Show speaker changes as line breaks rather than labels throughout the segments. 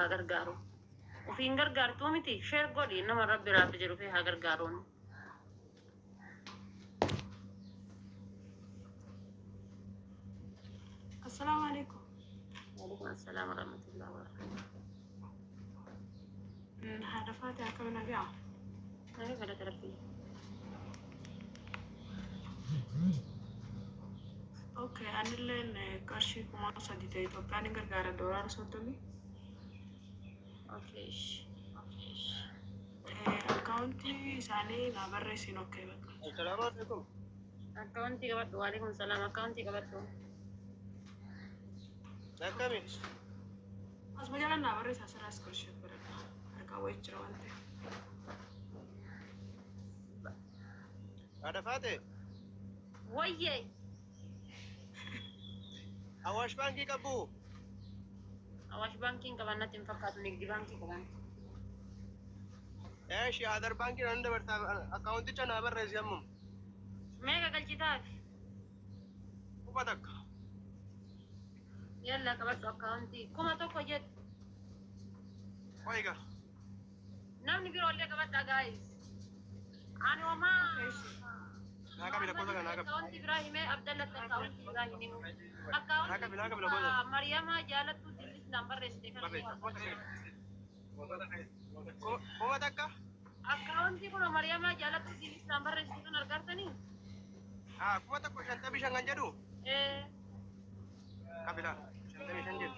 haa gargaaru. Ofiin gargaartuu miti share godhi nama rabbi raabbi jedhu fi haa gargaaruun.
Assalaamu alaikum.
Waalaikum assalaam warahmatullahi wabarakatuh.
Haadha Faatee akkam nagaa?
Nagaa galata rabbii.
Okay, anilleen qarshii 3000 ta'e Itoophiyaan hin gargaara doolaara 30.
Okay.
Akkaawuntii isaanii naa barreessiin okay bakka.
Assalaamu alaikum.
Akkaawuntii qabadhu. Waalaikum salaam. Akkaawuntii qabadhu.
Akkami?
Asuma jala naa barreessa asirraa iskoolship godhadha. Harkaa wayii jira waan ta'eef.
Haadha Faatee,
Wayyee.
Awaash Baankii qabu.
Awaash baankiin qaban natti hin fakkaatu nigdi baankii qaban.
Eeshi Adar Baankii nan dabarsa akkaawunticha naa barreessi ammuma.
Meeqa galchitaaf?
1000.
Yalla qabadhu akkaawuntii 1000 jedhu.
Qoyiga.
Namni biroollee qabadha guys. Ani homaa
Naa qabi lakkoofsa kana naa qabi.
akkaawuntii biraa himee Abdallatti akkaawuntii biraa hin himu.
Naa qabi naa qabi lakkoofsa.
Akkaawuntii Mariyamaa jaalattuu Dillislaan barreessite kana.
Barreessi. 1000.
Akkaawuntii kun Mariyamaa jaalattuu Dillislaan barreessite kan argartanii?
Haa 1055 kan jedhu.
Ee.
Qabila. 55 jedhu.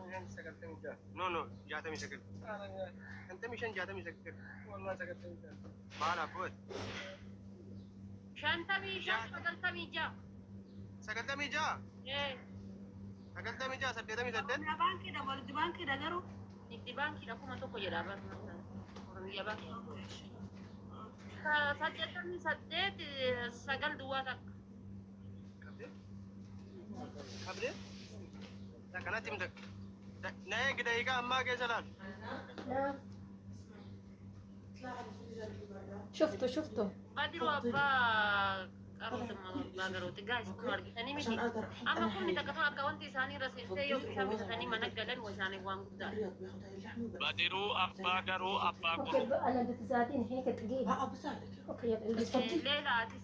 88.
No no 69. 55 69. Maal abboot?
55 96.
96.
Ee.
96 88.
Oromiyaa baankiidha walitti baankiidha garuu.
Nigdi baankiidha 1000 jedha barnoota. Oromiyaa baankii. 88 9 duwwaa takka.
Qabdee? Qabdee? Kanatti himta. Na eegi daqiiqaa ammaa keessa laal.
شفته شفته
Badiruu abbaa qaroota abbaa garooti gaas kun argitanii miti. Amma kumni takka tun akka wanti isaanii irra seentee yoo bishaan bitatanii mana galan wa isaanii waan guddaadha.
Badiruu abbaa garuu abbaa
اوكي
qoruu.
انا بتزادين هيك ثقيل
اه بساعدك
اوكي يلا البس فضي
Leela atis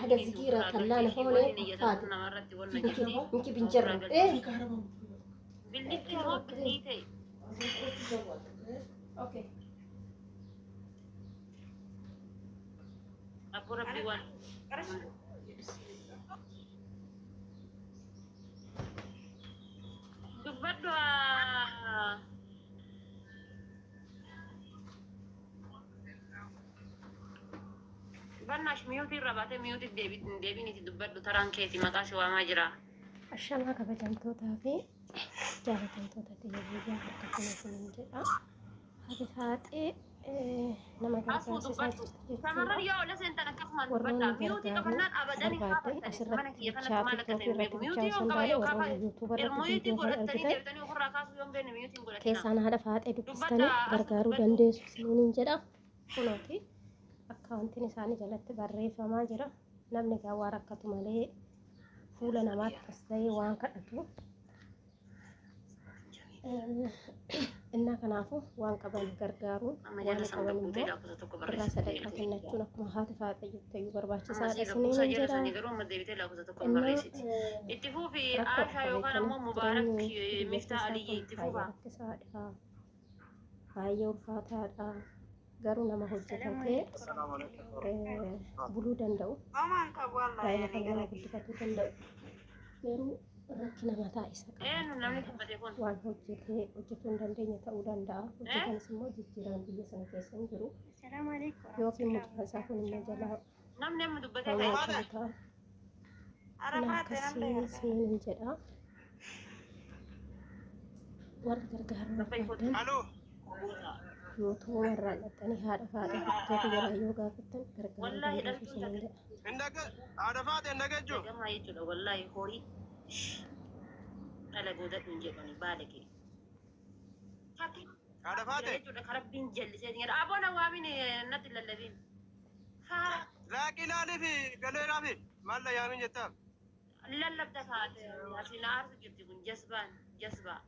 هذا الزقيرة طلعنا هون فاضي
namarratti wanna
يمكن
jetti.
يمكن بنجرب ايه
في كهرباء
Billitti hoo billii ta'e.
اوكي
Abboo rabbii waan. Dubbadhu haa. Bannaash miyuutii irra baatee miyuutii deebiin itti dubbadhu taraan keeti maqaa si waamaa jira.
Ashamaa kabajamtootaa fi jaalatamtoota biyya harka fuula isiniin jedha. Haati Faaxee nama
Asuu
gargaarsisaa
dubbadhu.
jirti
Shamarran
jechuudha.
yoo ola seentan akkasumaan
Warroonni
dubbadha. Miyuutii
gargaaruu
qabannaan abadanii
barbaadan
kaafattanii mana
asirratti
kiyya
bichaa
kanatti maal akka
tiktookii
ta'e hin
irratti
beeku.
bichaa
Miyuutii
osoo
yoon
hin
qaba
taane
yoo
warroonni
kaafa
yuutuuba irratti
miyuutii
viidiyoo kan
godhattanii
argitan
deebitanii ofirraa kaasuu yoo hin beekne miyuutiin godhatina.
keessaan haadha Faaxee dubbistanii
Dubbadha asuu
gargaaruu
dubbadhu.
dandeessu isiniin jedha. Kunooti akkaawuntiin isaanii jalatti barreeffamaa jira. Namni gaa waan rakkatu malee fuula namaatti as ta'ee waan kadhatu. Innaa kanaafuu waan qaban gargaaruun
Amma
waan
jala san
qaban
gabbuutee
immoo
lakkoofsa tokko
irraa
barreessite
sadaqaa
deebitee.
kennachuun akkuma haati Faaxee jette iyyuu
Amma
barbaachisaadha
sii gabbuusaa
isiniin
jala
jedha.
sanii garuu amma deebitee lakkoofsa tokko hin
Innaa
barreessiti. Itti fuufi
rakkoo
Aashaa yookaan
beektanii
ammoo Mubaarak
jireenyi biyya
Miftaa
keessaa
Aliyyi
kun
itti
baay'ee
fufa.
rakkisaadha. Baay'ee ulfaataadha. Garuu nama hojjetatee
Assalaamu alaikum warahmatullahi.
buluu danda'u.
Homaan qabu wallahi
Daa'ima
ani
kan nama
gara kiyya.
guddifatuu danda'u. Garuu rakkina mataa isa
Eenyu namni
qabaata.
dubbate kun?
Waan hojjetee hojjetuu hin dandeenye ta'uu danda'a. Hojjetanis immoo jijjiiraan biyya sana keessa hin jiru.
السلام عليكم ورحمة
Yookiin
الله
mucaan isaa kun
وبركاته
immoo jalaa
Namni amma dubbatee
fayyaa
ka'e.
Faate.
kan ta'a.
Ara
Na
Faatee namni
akkasii
gargaara.
isiniin jedha. Warri gargaaruu
Rabbi
barbaadan
Aloo.
yuutuuba irraan dhaqxanii haadha Faaxee tiktookii jalaa yoo gaafattan gargaaruu
Wallaahi
dandeessu
dhaltuun
isiniin
takka
jedha.
Hin dhaga haadha Faate hin dhaggeessu.
dagamaa jechuudha. Wallaahi horii dhala goodadhu hin jedhani baalagee. Fakki
Haadha
jira
Faate.
jechuudha. Karabbiin jallisee jedha. Aboon awwaamin natti lallabiin. Faara
Laaqii laalii fi galeeraa fi maal la yaamin jettaa?
Lallabda kaate asiin aartu jirti kun jasbaan jasbaa.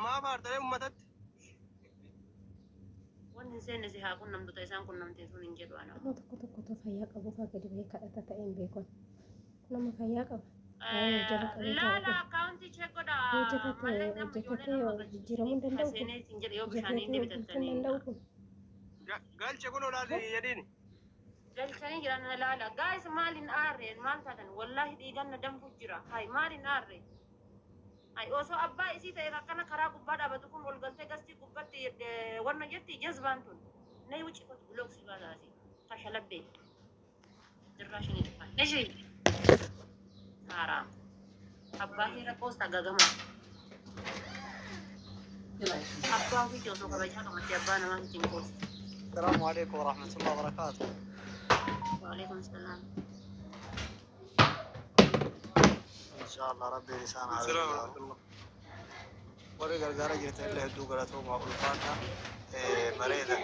Maaf aartanii uummatatti?
Wanni hin seenne si haa qunnamtu ta'e isaan qunnamtee sun hin jedhu ana.
Nama tokko tokkotu fayyaa qabu fa'aa gadi bahee kadhata ta'e hin beekan. Kun nama fayyaa qaba. Waa'ee jala qabee taa'u
Laala
kun.
akkaawuntii check godha.
Hojjetatee
Mallaqni amma ijoollee
hojjetatee
nama
jijjiiramuu hin danda'u kun.
seenee hin jedhe yoo bishaaniin
Hojjetatee bulchuu hin
debitatanii.
danda'u kun.
Galche kun olaati jedhiin.
Galchanii jiran laala. Gaayis maal hin aarreen maal taatan wallaahi dhiiganna danfu jira. Hay maal hin aarre. Hay osoo abbaa isii ta'e akkana karaa gubbaa dhaabatu kun ol galtee gastii gubbatti wanna jetti jazbaan tun. Nay wucci kotu block si baasaasi. Kashalabbee. Dirraa shinii dhufa. Ishi. Haaraa. Abbaa seera poosta gagamaa. Abbaa ofiitii osoo kabajaa qabatti abbaa namaa ittiin poosta.
السلام عليكم ورحمة الله وبركاته.
وعليكم السلام.
إن شاء الله ربي لسان على
السلام ورحمة الله.
Warri gargaara jirtan illee hedduu galatooma, ulfaata bareeda.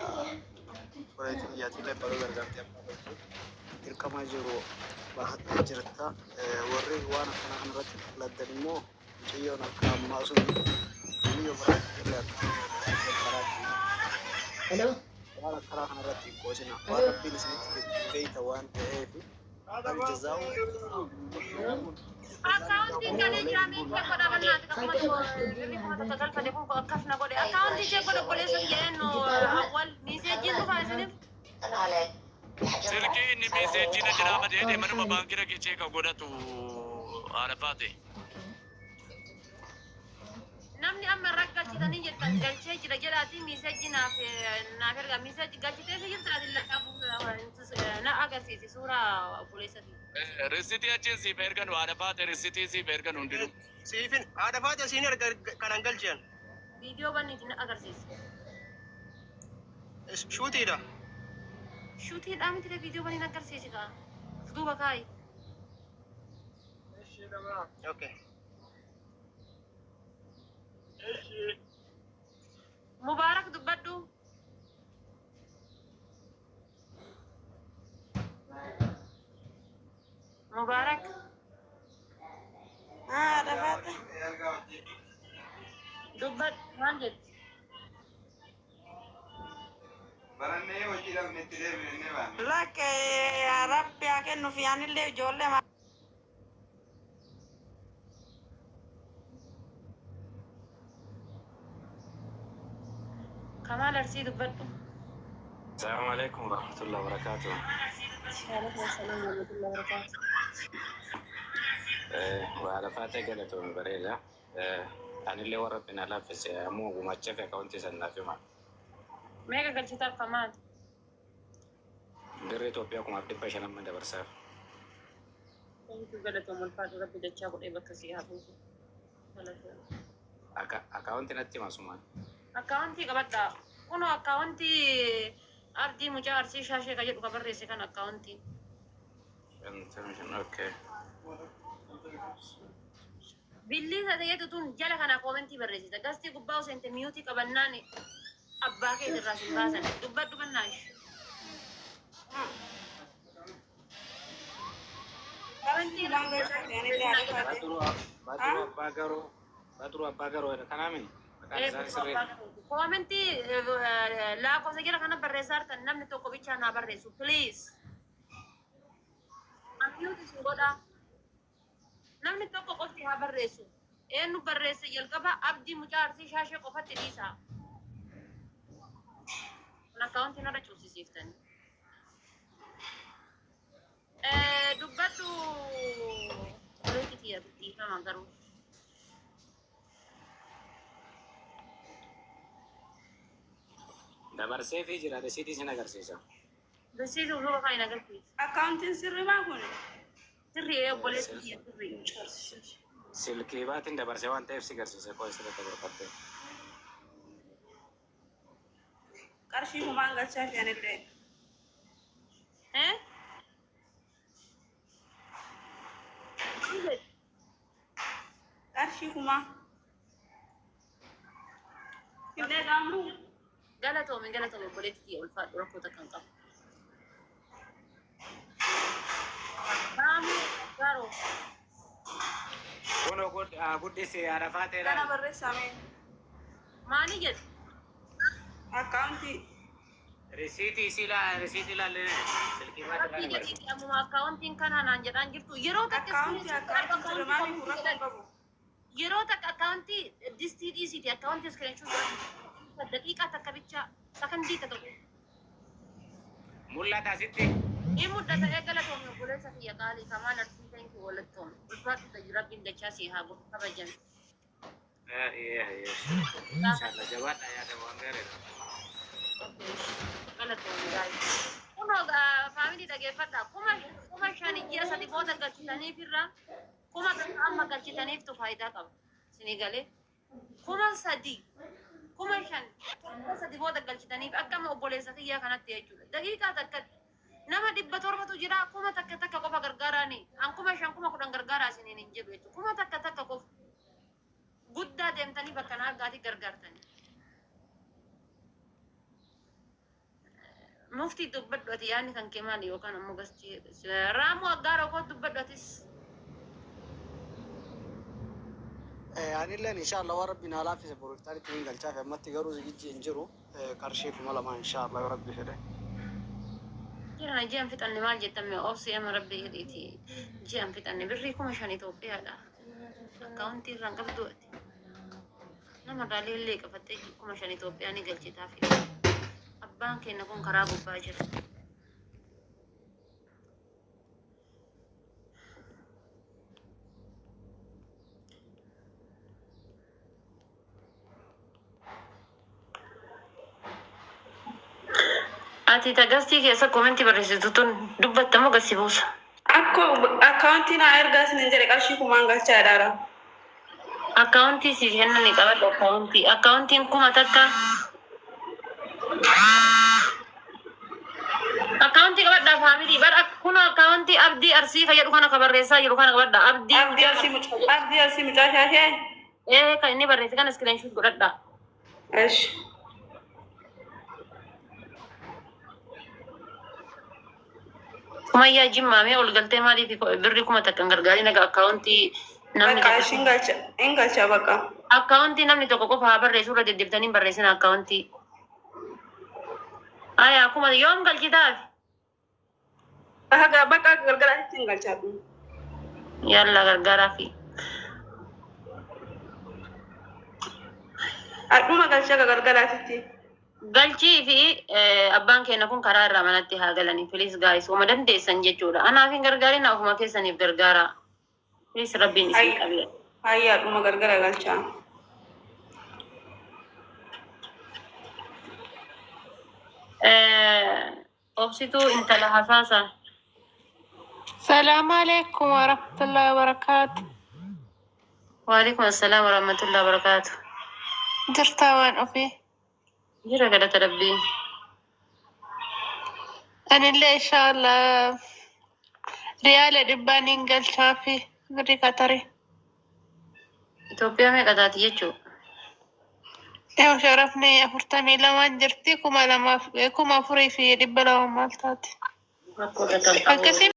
Bareedu biyyaatillee baruu gargaartee amma galchu dirqama jiru bahattee jirta. Warri waan akkanaa kanarratti laddan immoo mucayyoon akka ammaa sun miyyoo bareedu illee
Hello?
waan akkanaa kanarratti hin qoosina. Waan rabbiin isinitti beeyta waan ta'eef hal jazaa'u
Akkaawuntiin galee jira meeshaa godha bannaati akkuma birri 1000 galfate kun akkas na godhe akkaawuntii ishee godhe obboleessa jedheen awwal miiseejiin dhufaa isiniif.
Silkii inni meeseejii na jalaa badee manuma baankii dhaqee check godhatu haadha faate.
Namni amma irra galchitanii jettan galchee jira jedhaati miiseejii naaf erga miiseejii galchitee fi jirta ati na agarsiisi suuraa obboleessa.
Risitii achiin siif ergan, haadha faate, risitii siif ergan hundinuu.
Siifin haadha faate siin erga kanan galchan.
Viidiyoo banniiti na agarsiisi.
Shuutiidha.
Shuutiidhaa miti, viidiyoo banni na agarsiisi kaa. Duuba kaayi.
Okay.
Mubaarak dubbadhu. Mubaarak.
Haadha faate.
Dubbadhu maal jetti?
Barannee hojii dhabne itti deebine ni baana.
Lakke rabbi haa kennuuf yaanillee ijoollee
Kamaal Arsii dubbadhu.
السلام عليكم ورحمة الله وبركاته.
وعليكم السلام ورحمة الله وبركاته.
Haadha faatee galatoome, bareeda. Anillee warra bina laaffise ammoo gumaachaaf akkaawuntii san naaf hima.
Meeqa galchitaaf Kamaal?
Birri Itoophiyaa 1500 amma dabarsaaf.
Thank you, galatoom, ulfaatu rabbi dachaa godhee bakka si haa buusu. Galatoom.
Akkaawuntii natti hima sumaan.
Akkaawuntii qabadhaa. Kunoo akkaawuntii Abdii Mucaa Arsii Shaashee ka jedhu ka barreesse kan akkaawuntii.
Okay.
Billii ta'eetu tun jala kana koomentii barreessita. Gastii gubbaa seente mute qabannaan abbaa kee irraa sin baasan. Dubbadhu bannaash.
Qarshii kumaan galchaaf yaanillee haadha faate.
Badruu Abbaa Garoo, Badruu Abbaa Garoo kanaami maqaan isaanii sirrii.
Koomentii lakkoofsa jala kana barreessaa jirtan namni tokko bichaa naa barreessu please. Unmute sin godhaa. Namni tokko qofti haa barreessu. Eenyu barreesse jalqaba? Abdii Mucaa Arsii Shaashee qofatti dhiisa. Kun akkaawuntii narra cuusisiiftani. Dubbadhu obboleetti kiyya, dhiifama garuu.
Dabarsee fi jira, risiitii sin agarsiisa.
Risiitii duuba kan hin agarsiisu.
Akkaawuntiin sirrimaa kun?
Sirrii, obboleetti kiyya, sirrii.
Silkii baatiin dabarsee waan ta'eef si agarsiisa koo asirratti dabarfatte.
Qarshii kumaan galchaaf yaanillee.
Eh?
Qarshii kumaa. Illee qaamuu.
Galatoomi, galatoomi obboleetti kiyya, ulfaadhu, rakkoo takka hin qabu. Raamuu Aggaaroo.
Kunoo guddisi arafaa
Kana
ta'e.
barreessame.
Maali jedhu?
Akkaawuntii.
Risiitii isii risiitii ilaalle silkii
Rabbii
baatee.
jedhiiti ammuma akkaawuntiin kana naan jedhaan jirtu. Yeroo takka
Akkaawuntii akkaawuntii sirmaanii fuula kan qabu.
Yeroo takka akkaawuntii distii dhiisiiti akkaawuntii screenshot godhatu. Daqiiqaa takka bicha sakandii takka.
Mul'ata asitti.
Ni mul'ata, eegala toomne obboleessa kiyya qaalii Kamaal Arsii, thank you, wallattoon. Ulfaatu taji Rabbiin dachaa si haa godhu kabajan.
Inshallah, jabaadha, yaada waan gaariidha.
Galatoomne gaa'e. Kunoo family, dhageeffadha. 5000 ji'a 3 booda galchitaniif irra 1000 amma galchitaniiftu faayidaa qaba. Isinii galee 3000, 5000 torba 3 booda galchitaniif akka amma obboleessa kiyyaa kanatti jechuudha. Daqiiqaa takkatti nama 700tu jira, 1000 takka qofa gargaaraani. An 5000, 10,000 gargaaraa isiniin hin jedhu jechuudha. 1000 takka qofa guddaa deemtanii bakka na argaatii gargaartanii. Muftii, dubbadhu ati, yaadni kan kee maali? Yookaan ammoo gastii Raamuu Aggaaroo koo, dubbadhu atis.
Anilleen inshallah waan Rabbi naa laaffise boru iftaaritti hin galchaafi. Ammatti garuu zigijji hin jiru. Qarshii 2000 inshallah yoo Rabbi fedhe.
Jiran ji'an fixanne maal jettame? Obsi ama Rabbi jedhiiti, ji'an fixanne birrii 5000 Itoophiyaadha. Akkaawuntii irraan qabdu ati. Nama irraa illee qabattee 5000 Itoophiyaa ni galchitaafi. Abbaan keenya kun karaa gubbaa jira. Ati tagastii keessa commentii barreessitu tun dubbattamoo gasi buusa?
Akko akkaawuntii naa ergaa isin jedhe, qarshii kumaan galchaa dhaara.
Akkaawuntii si kennani qabadhu akkaawuntii. Akkaawuntiin 1000. Akkaawuntii qabadhaa family, bar kun akkaawuntii Abdii Arsii fayyadu kana ka barreessaa jiru kana qabadhaa. Abdii.
Abdii Arsii mucaa, Abdii Arsii mucaa shaashee.
Ee, kan inni barreesse kana screenshot godhadhaa.
Esh.
Sumayyaa Jimmaamee ol galtee maaliif birrii 1000 hin gargaarin? Egaa akkaawuntii namni
Bakka
tokko
ishiin galcha hin galcha bakka.
Akkaawuntii namni tokko qofa haa barreessu, irra deddeebitanii hin barreessina akkaawuntii. Aya, akkuma yoom galchitaaf?
Haga bakka galgalaatti hin galcha.
Yalla, gargaaraa fi.
Hadhuma galcha galgalaatti.
Galchii fi abbaan keenya kun karaa irraa manatti haa galanii. Please guys, uma dandeessan jechuudha. Anaaf hin gargaarin, ofuma keessaniif gargaara. Please, Rabbiin isin qabee.
Hayya, hadhuma galgala galcha.
Obsituu intala hasaasa.
السلام عليكم ورحمة الله وبركاته.
وعليكم السلام ورحمة الله وبركاته.
Jirtaa waan ofii?
Jira, galata Rabbii.
Anillee inshallah riyaala dhibbaan hin galchaafi, birri Qatarii.
Itoophiyaa meeqa taati jechuudha?
Yoo sharafni 42n jirti, 2000f 4200 maal taati?
Rakkoo irra kan qabu.
Akkasii.